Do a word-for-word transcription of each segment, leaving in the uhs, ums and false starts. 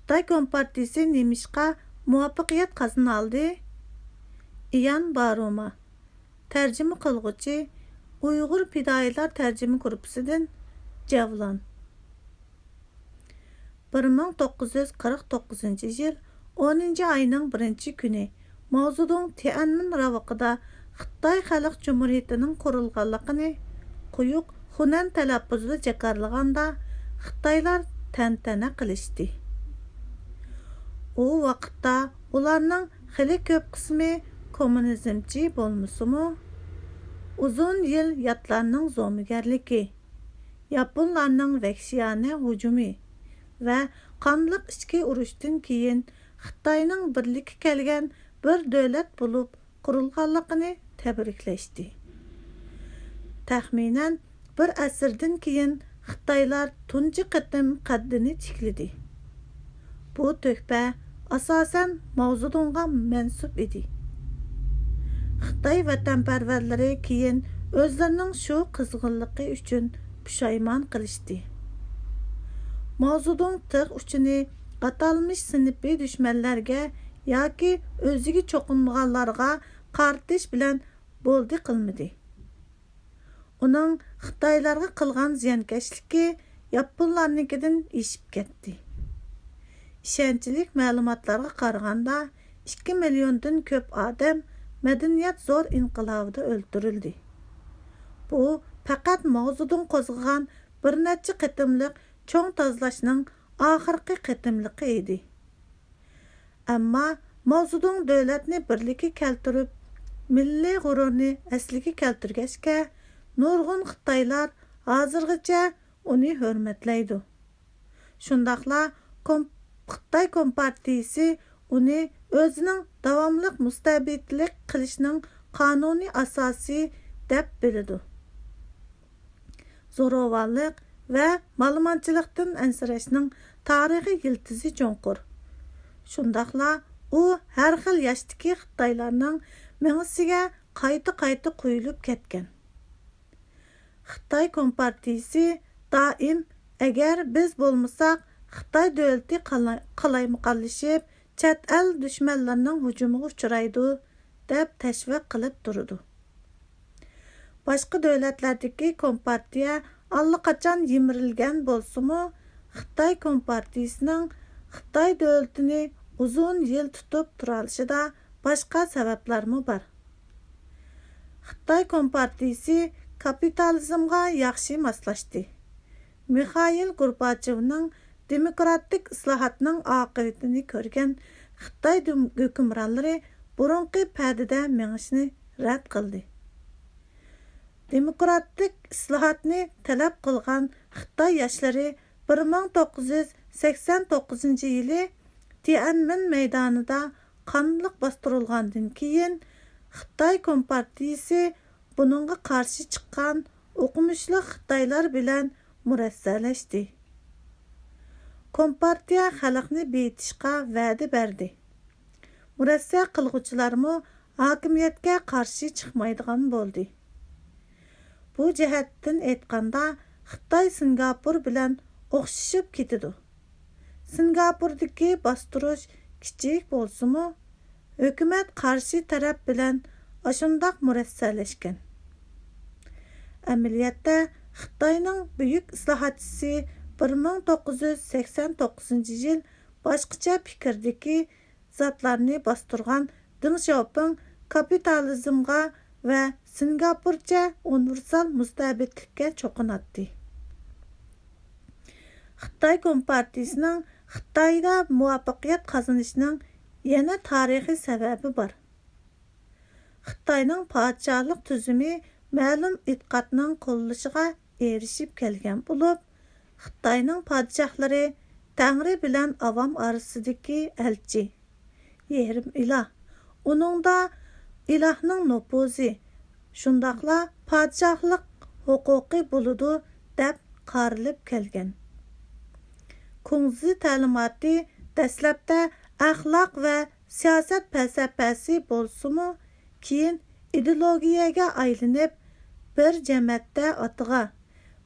خىتاي كومپارتىيىسى نېمىشقا مۇۋەپپەقىيەت قازىنالدى؟ ئىيان باروما، تەرجىمە قىلغۇچى، ئۇيغۇر پىدائىيلار تەرجىمە گۇرۇپپىسىدىن جەۋلان. بىر مىڭ توققۇز يۈز قىرىق توققۇزىنچى يىل ئونىنچى ئاينىڭ بىرىنچى كۈنى ماۋزېدۇڭ تيەنئەنمېن راۋىقىدا خىتاي خەلق جۇمھۇرىيىتىنىڭ قۇرۇلغانلىقىنى قويۇق خۇنەن تەلەپپۇزىدا جاكارلىغاندا، خىتايلار تەنتەنە قىلىشتى. ئۇ ۋاقىتتا ئۇلارنىڭ خېلى كۆپ قىسمى كوممۇنىزمچى بولمىسىمۇ، ئۇزۇن يىل ياتلارنىڭ زومىگەرلىكى، ياپونلارنىڭ ۋەھشىيانە ھۇجۇمى ۋە قانلىق ئىچكى ئۇرۇشتىن كېيىن خىتاينىڭ بىرلىككە كەلگەن بىر دۆلەت بولۇپ قۇرۇلغانلىقىنى تەبرىكلەشتى. تەخمىنەن بىر ئەسىردىن كېيىن خىتايلار تۇنجى قېتىم قەددىنى تىكلىدى. بۇ تۆھپە ئاساسەن ماۋزېدۇڭغا مەنسۇپ ئىدى. خىتاي ۋەتەنپەرۋەرلىرى كېيىن ئۆزلىرىنىڭ شۇ قىزغىنلىقى ئۈچۈن پۇشايمان قىلىشتى. ماۋزېدۇڭ تىغ ئۇچىنى ئاتالمىش سىنىپىي دۈشمەنلەرگە ياكى ئۆزىگە چوقۇنمىغانلارغا قارىتىش بىلەن بولدى قىلمىدى. ئۇنىڭ خىتايلارغا قىلغان زىيانكەشلىكى ياپونلارنىڭكىدىن ئېشىپ كەتتى. ئىشەنچلىك مەلۇماتلارغا قارىغاندا، ئىككى مىليوندىن كۆپ ئادەم مەدەنىيەت زور ئىنقىلابىدا ئۆلتۈرۈلدى. بۇ پەقەت ماۋزېدۇڭ قوزغىغان بىر نەچچە قېتىملىق چوڭ تازىلاشنىڭ ئاخىرقى قېتىملىقى ئىدى. ئەمما ماۋزېدۇڭ دۆلەتنى بىرلىككە كەلتۈرۈپ، مىللىي غۇرۇرنى ئەسلىگە كەلتۈرگەچكە، نۇرغۇن خىتايلار ھازىرغىچە ئۇنى ھۆرمەتلەيدۇ. شۇنداقلا كوم-، خىتاي كومپارتىيىسى ئۇنى ئۆزىنىڭ داۋاملىق مۇستەبىتلىك قىلىشنىڭ قانۇنىي ئاساسى دەپ بىلىدۇ. زوراۋانلىق ۋە مالىمانچىلىقتىن ئەنسىرەشنىڭ تارىخىي يىلتىزى چوڭقۇر. شۇنداقلا ئۇ ھەر خىل ياشتىكى خىتايلارنىڭ مېڭىسىگە قايتا-قايتا قۇيۇلۇپ كەتكەن. خىتاي كومپارتىيىسى دائىم، «ئەگەر بىز بولمىساق، خىتاي دۆلىتى قالا-، قالايمىقانلىشىپ، چەت ئەل دۈشمەنلىرىنىڭ ھۇجۇمىغا ئۇچرايدۇ» دەپ تەشۋىق قىلىپ تۇرىدۇ. باشقا دۆلەتلەردىكى كومپارتىيە ئاللىقاچان يىمىرىلگەن بولسىمۇ، خىتاي كومپارتىيىسىنىڭ خىتاي دۆلىتىنى ئۇزۇن يىل تۇتۇپ تۇرالىشىدا باشقا سەۋەبلەرمۇ بار. خىتاي كومپارتىيىسى كاپىتالىزمغا ياخشى ماسلاشتى. مىخائىل گورباچېۋنىڭ دېموكراتىك ئىسلاھاتنىڭ ئاقىۋىتىنى كۆرگەن خىتاي دۈم-، ھۆكۈمرانلىرى بۇرۇنقى پەدىدە مېڭىشنى رەت قىلدى. دېموكراتىك ئىسلاھاتنى تەلەپ قىلغان خىتاي ياشلىرى بىر مىڭ توققۇز يۈز سەكسەن توققۇزىنچى يىلى تيەنئەنمېن مەيدانىدا قانلىق باستۇرۇلغاندىن كېيىن، خىتاي كومپارتىيىسى بۇنىڭغا قارشى چىققان ئوقۇمۇشلۇق خىتايلار بىلەن مۇرەسسەلەشتى. كومپارتىيە خەلقنى بېيىتىشقا ۋەدە بەردى. مۇرەسسە قىلغۇچىلارمۇ ھاكىمىيەتكە قارشى چىقمايدىغان بولدى. بۇ جەھەتتىن ئېيتقاندا، خىتاي سىنگاپور بىلەن ئوخشىشىپ كېتىدۇ. سىنگاپوردىكى باستۇرۇش كىچىك بولسىمۇ، ھۆكۈمەت قارشى تەرەپ بىلەن ئاشۇنداق مۇرەسسەلەشكەن. ئەمەلىيەتتە، خىتاينىڭ بۈيۈك ئىسلاھاتچىسى بىر مىڭ توققۇز يۈز سەكسەن توققۇزىنچى يىل باشقىچە پىكىردىكى زاتلارنى باستۇرغان دېڭ شياۋپىڭ كاپىتالىزمغا ۋە سىنگاپورچە ئۇنىۋېرسال مۇستەبىتلىككە چوقۇناتتى. خىتاي كومپارتىيىسىنىڭ خىتايدا مۇۋەپپەقىيەت قازىنىشىنىڭ يەنە تارىخىي سەۋەبى بار. خىتاينىڭ پادىشاھلىق تۈزۈمى مەلۇم ئېتىقادنىڭ قوللىشىغا ئېرىشىپ كەلگەن بولۇپ، خىتاينىڭ پادىشاھلىرى تەڭرى بىلەن ئاۋام ئارىسىدىكى ئەلچى، يېرىم ئىلاھ، ئۇنىڭدا ئىلاھنىڭ نوپۇزى، شۇنداقلا پادىشاھلىق ھوقۇقى بولىدۇ، دەپ قارىلىپ كەلگەن. كۇڭزى تەلىماتى دەسلەپتە ئەخلاق ۋە سىياسەت پەلسەپەسى بولسىمۇ، كېيىن ئىدېئولوگىيەگە ئايلىنىپ، بىر جەمەتتە ئاتىغا،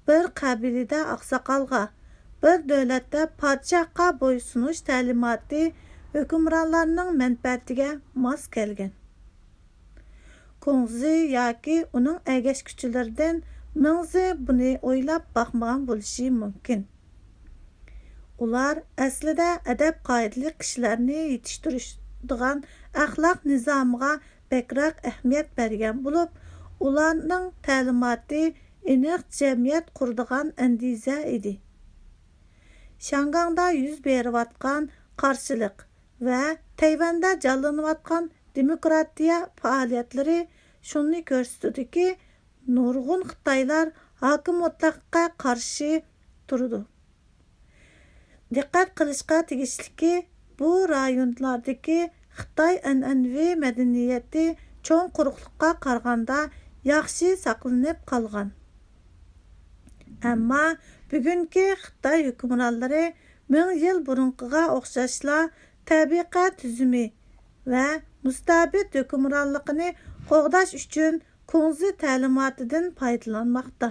بىر قەبىلىدە ئاقساقالغا، بىر دۆلەتتە پادىشاھقا بويسۇنۇش تەلىماتى ھۆكۈمرانلارنىڭ مەنپەئەتىگە ماس كەلگەن. كۇڭزى ياكى ئۇنىڭ ئەگەشكۈچىلىرىدىن مېڭزى بۇنى ئويلاپ باقمىغان بولۇشى مۇمكىن. ئۇلار ئەسلىدە ئەدەپ-قائىدىلىك كىشىلەرنى يېتىشتۈرۈشىدىغان ئەخلاق نىزامىغا بەكرەك ئەھمىيەت بەرگەن بولۇپ، ئۇلارنىڭ تەلىماتى ئېنىق جەمئىيەت قۇرىدىغان ئەندىزە ئىدى. شياڭگاڭدا يۈز بېرىۋاتقان قارشىلىق ۋە تەيۋەندە جانلىنىۋاتقان دېموكراتىيە پائالىيەتلىرى شۇنى كۆرسىتىدۇكى، نۇرغۇن خىتايلار ھاكىم مۇتلەققە قارشى تۇرىدۇ. دىققەت قىلىشقا تېگىشلىكى، بۇ رايونلاردىكى خىتاي ئەنئەنىۋى مەدەنىيىتى چوڭ قۇرۇقلۇققا قارىغاندا ياخشى ساقلىنىپ قالغان. ئەمما بۈگۈنكى خىتاي ھۆكۈمرانلىرى مىڭ يىل بۇرۇنقىغا ئوخشاشلا تەبىقە تۈزۈمى ۋە مۇستەبىت ھۆكۈمرانلىقىنى قوغداش ئۈچۈن كۇڭزى تەلىماتىدىن پايدىلانماقتا.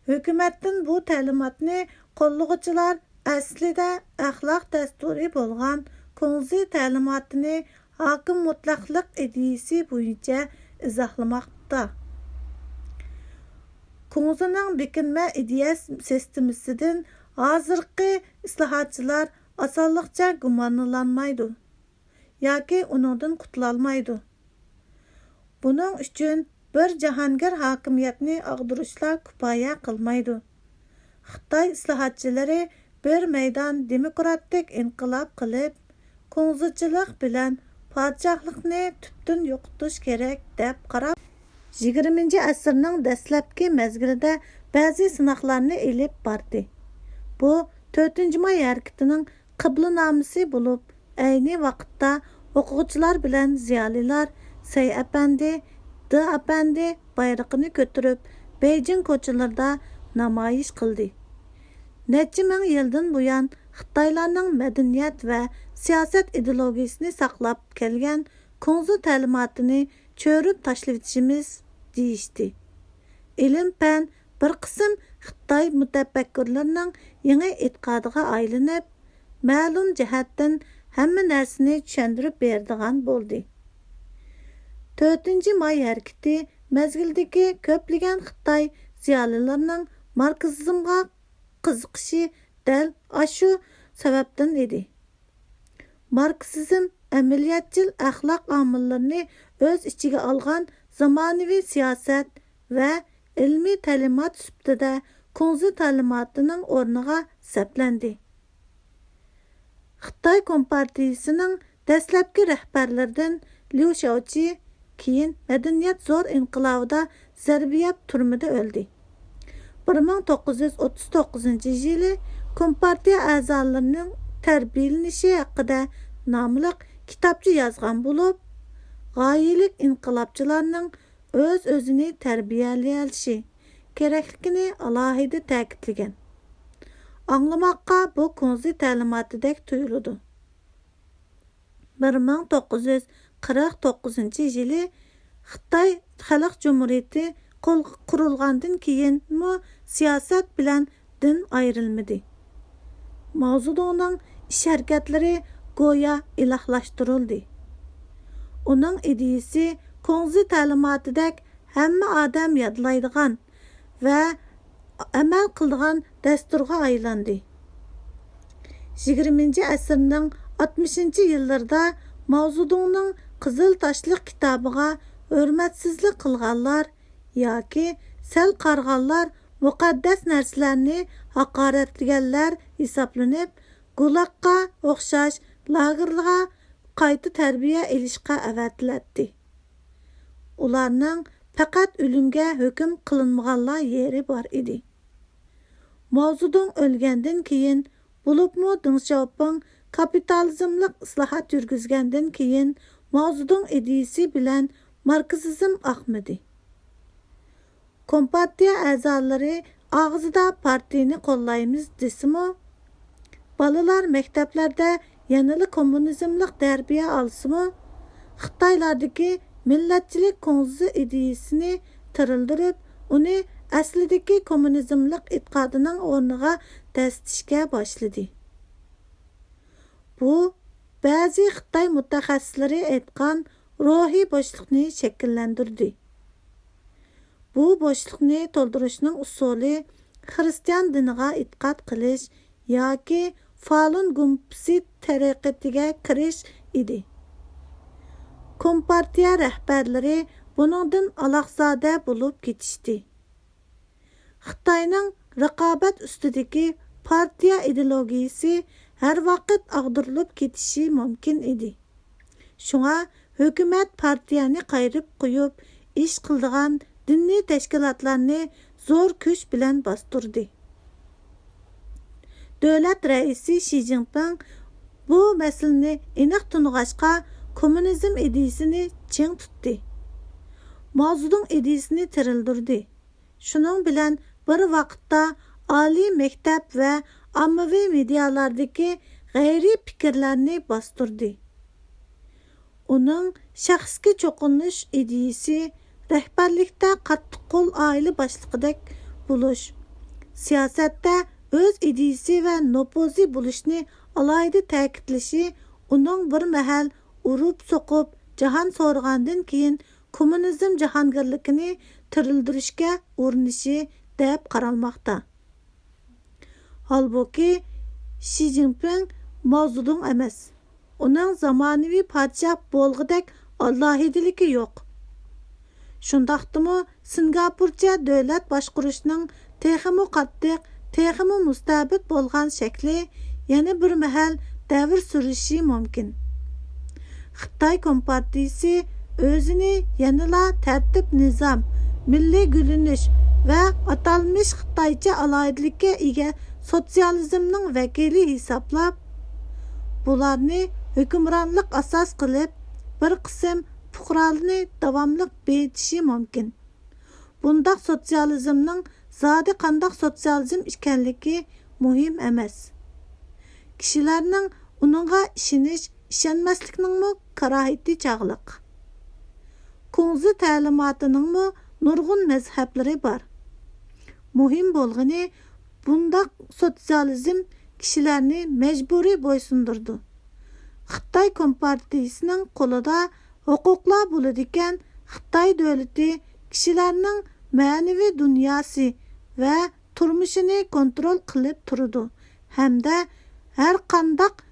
ھۆكۈمەتتىن بۇ تەلىماتنى قوللىغۇچىلار ئەسلىدە ئەخلاق دەستۇرى بولغان كۇڭزى تەلىماتىنى ھاكىم مۇتلەقلىق ئىدىيىسى بويىچە ئىزاھلىماقتا. كۇڭزىنىڭ بېكىنمە ئىدىيە سىستېمىسىدىن ھازىرقى ئىسلاھاتچىلار ئاسانلىقچە گۇمانلانمايدۇ ياكى ئۇنىڭدىن قۇتۇلالمايدۇ. بۇنىڭ ئۈچۈن بىر جاھانگىر ھاكىمىيەتنى ئاغدۇرۇشلا كۇپايە قىلمايدۇ. خىتاي ئىسلاھاتچىلىرى بىر مەيدان دېموكراتىك ئىنقىلاب قىلىپ، كۇڭزىچىلىق بىلەن پادىشاھلىقنى تۈپتىن يوقىتىش كېرەك دەپ قاراپ، يىگىرمىنچى ئەسىرنىڭ دەسلەپكى مەزگىلىدە بەزى سىناقلارنى ئېلىپ باردى. بۇ تۆتىنچى ماي ھەرىكىتىنىڭ قىبلىنامىسى بولۇپ، ئەينى ۋاقىتتا ئوقۇغۇچىلار بىلەن زىيالىيلار سەي ئەپەندى، دې ئەپەندى بايرىقىنى كۆتۈرۈپ، بېيجىڭ كوچىلىرىدا نامايىش قىلدى. نەچچە مىڭ يىلدىن بۇيان خىتايلارنىڭ مەدەنىيەت ۋە سىياسەت ئىدېئولوگىيىسىنى ساقلاپ كەلگەن كۇڭزى تەلىماتىنى چۆرۈپ تاشلىۋېتىشىمىز دېيىشتى. ئىلىم-پەن بىر قىسىم خىتاي مۇتەپەككۇرلىرىنىڭ يېڭى ئېتىقادىغا ئايلىنىپ، مەلۇم جەھەتتىن ھەممە نەرسىنى چۈشەندۈرۈپ بېرىدىغان بولدى. تۆتىنچى ماي ھەرىكىتى مەزگىلىدىكى كۆپلىگەن خىتاي زىيالىيلىرىنىڭ ماركسىزمغا قىزىقىشى دەل ئاشۇ سەۋەبتىن ئىدى. ماركسىزم ئەمەلىيەتچىل ئەخلاق ئامىللىرىنى ئۆز ئىچىگە ئالغان زامانىۋى سىياسەت ۋە ئىلمىي تەلىمات سۈپىتىدە كۇڭزى تەلىماتىنىڭ ئورنىغا سەپلەندى. خىتاي كومپارتىيىسىنىڭ دەسلەپكى رەھبەرلىرىدىن ليۇ شياۋچى، كېيىن مەدەنىيەت زور ئىنقىلابىدا زەربە يەپ تۈرمىدە ئۆلدى. بىر مىڭ توققۇز يۈز ئوتتۇز توققۇزىنچى يىلى كومپارتىيە ئەزالىرىنىڭ تەربىيەلىنىشى ھەققىدە ناملىق كىتابچە يازغان بولۇپ، غايىلىك ئىنقىلابچىلارنىڭ ئۆز-ئۆزىنى تەربىيەلىيەلىشى كېرەكلىكىنى ئالاھىدە تەكىتلىگەن. ئاڭلىماققا بۇ كۇڭزى تەلىماتىدەك تۇيۇلىدۇ. بىر مىڭ توققۇز يۈز قىرىق توققۇزىنچى يىلى خىتاي خەلق جۇمھۇرىيىتى قول-، قۇرۇلغاندىن كېيىنمۇ سىياسەت بىلەن دىن ئايرىلمىدى. ماۋزېدۇڭنىڭ ئىش-ھەرىكەتلىرى گويا ئىلاھلاشتۇرۇلدى. ئۇنىڭ ئىدىيىسى كۇڭزى تەلىماتىدەك ھەممە ئادەم يادلايدىغان ۋە ئەمەل قىلىدىغان دەستۇرغا ئايلاندى. يىگىرمىنچى ئەسىرنىڭ ئاتمىشىنچى يىللىرىدا ماۋزېدۇڭنىڭ قىزىل تاشلىق كىتابىغا ھۆرمەتسىزلىك قىلغانلار ياكى سەل قارىغانلار مۇقەددەس نەرسىلەرنى ھاقارەتلىگەنلەر ھېسابلىنىپ، گۇلاگقا ئوخشاش لاگېرلارغا قايتا تەربىيە ئېلىشقا ئەۋەتىلەتتى. ئۇلارنىڭ پەقەت ئۆلۈمگە ھۆكۈم قىلىنمىغانلا يېرى بار ئىدى. ماۋزېدۇڭ ئۆلگەندىن كېيىن، بولۇپمۇ دېڭ شياۋپىڭ كاپىتالىزملىق ئىسلاھات يۈرگۈزگەندىن كېيىن، ماۋزېدۇڭ ئىدىيىسى بىلەن ماركسىزم ئاقمىدى. كومپارتىيە ئەزالىرى ئاغزىدا پارتىيىنى قوللايمىز دېسىمۇ، بالىلار مەكتەپلەردە يەنىلا كوممۇنىزملىق تەربىيە ئالسىمۇ، خىتايلاردىكى مىللەتچىلىك كۇڭزى ئىدىيىسىنى تىرىلدۈرۈپ، ئۇنى ئەسلىدىكى كوممۇنىزملىق ئېتىقادىنىڭ ئورنىغا دەسسىتىشكە باشلىدى. بۇ بەزى خىتاي مۇتەخەسسىسلىرى ئېيتقان روھىي بوشلۇقنى شەكىللەندۈردى. بۇ بوشلۇقنى تولدۇرۇشنىڭ ئۇسۇلى خىرىستىيان دىنىغا ئېتىقاد قىلىش ياكى فالۇن گۇمپىسى تەرىقىتىگە كىرىش ئىدى. كومپارتىيە رەھبەرلىرى بۇنىڭدىن ئالاقزادە بولۇپ كېتىشتى. خىتاينىڭ رىقابەت ئۈستىدىكى پارتىيە ئىدېئولوگىيىسى ھەر ۋاقىت ئاغدۇرۇلۇپ كېتىشى مۇمكىن ئىدى. شۇڭا ھۆكۈمەت پارتىيەنى قايرىپ قويۇپ، ئىش قىلىدىغان دىنىي تەشكىلاتلارنى زور كۈچ بىلەن باستۇردى. دۆلەت رەئىسى شى جىنپىڭ بۇ مەسىلىنى ئېنىق تونۇغاچقا، كوممۇنىزم ئىدىيىسىنى چىڭ تۇتتى. ماۋزېدۇڭ ئىدىيىسىنى تىرىلدۈردى. شۇنىڭ بىلەن بىر ۋاقىتتا ئالىي مەكتەپ ۋە ئاممىۋى مېدىيالاردىكى غەيرىي پىكىرلەرنى باستۇردى. ئۇنىڭ شەخسكە چوقۇنۇش ئىدىيىسى، رەھبەرلىكتە قاتتىق قول ئائىلە باشلىقىدەك بولۇش، سىياسەتتە ئۆز ئىدىيىسى ۋە نوپۇزى بولۇشنى ئالاھىدە تەكىتلىشى ئۇنىڭ بىر مەھەل ئۇرۇپ سوقۇپ جاھان سورىغاندىن كېيىن كوممۇنىزم جاھانگىرلىكىنى تىرىلدۈرۈشكە ئۇرۇنۇشى دەپ قارالماقتا. ھالبۇكى، شى جىنپىڭ ماۋزېدۇڭ ئەمەس. ئۇنىڭ زامانىۋى پادىشاھ بولغۇدەك ئالاھىدىلىكى يوق. شۇنداقتىمۇ، سىنگاپورچە دۆلەت باشقۇرۇشنىڭ تېخىمۇ قاتتىق، تېخىمۇ مۇستەبىت بولغان شەكلى يەنە بىر مەھەل دەۋر سۈرۈشى مۇمكىن. خىتاي كومپارتىيىسى ئۆزىنى يەنىلا تەرتىپ-نىزام، مىللىي گۈللىنىش ۋە ئاتالمىش خىتايچە ئالاھىدىلىككە ئىگە سوتسىيالىزمنىڭ ۋەكىلى ھېسابلاپ، بۇلارنى ھۆكۈمرانلىق ئاساس قىلىپ، بىر قىسىم پۇقرالارنى داۋاملىق بېيىتىشى مۇمكىن. بۇنداق سوتسىيالىزمنىڭ زادى قانداق سوتسىيالىزم ئىكەنلىكى مۇھىم ئەمەس. كىشىلەرنىڭ ئۇنىڭغا ئىشىنىش، ئىشەنمەسلىكنىڭمۇ كارايىتى چاغلىق. كۇڭزى تەلىماتىنىڭمۇ نۇرغۇن مەزھەپلىرى بار. مۇھىم بولغىنى، بۇنداق سوتسىيالىزم كىشىلەرنى مەجبۇرىي بويسۇندۇرىدۇ. خىتاي كومپارتىيىسىنىڭ قولىدا ھوقۇقلار بولىدىكەن، خىتاي دۆلىتى كىشىلەرنىڭ مەنىۋى دۇنياسى ۋە تۇرمۇشىنى كونترول قىلىپ تۇرىدۇ ھەمدە ھەر قانداق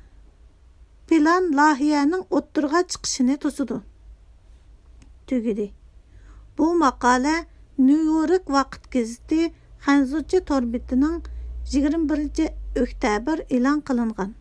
پىلان لايىھەنىڭ ئوتتۇرىغا چىقىشىنى توسىدۇ. تۈگىدى. بۇ ماقالە نيۇ يورك ۋاقىت گېزىتى خەنزۇچە تور بېتىنىڭ يىگىرمە بىرىنچى ئۆكتەبىر ئېلان قىلىنغان.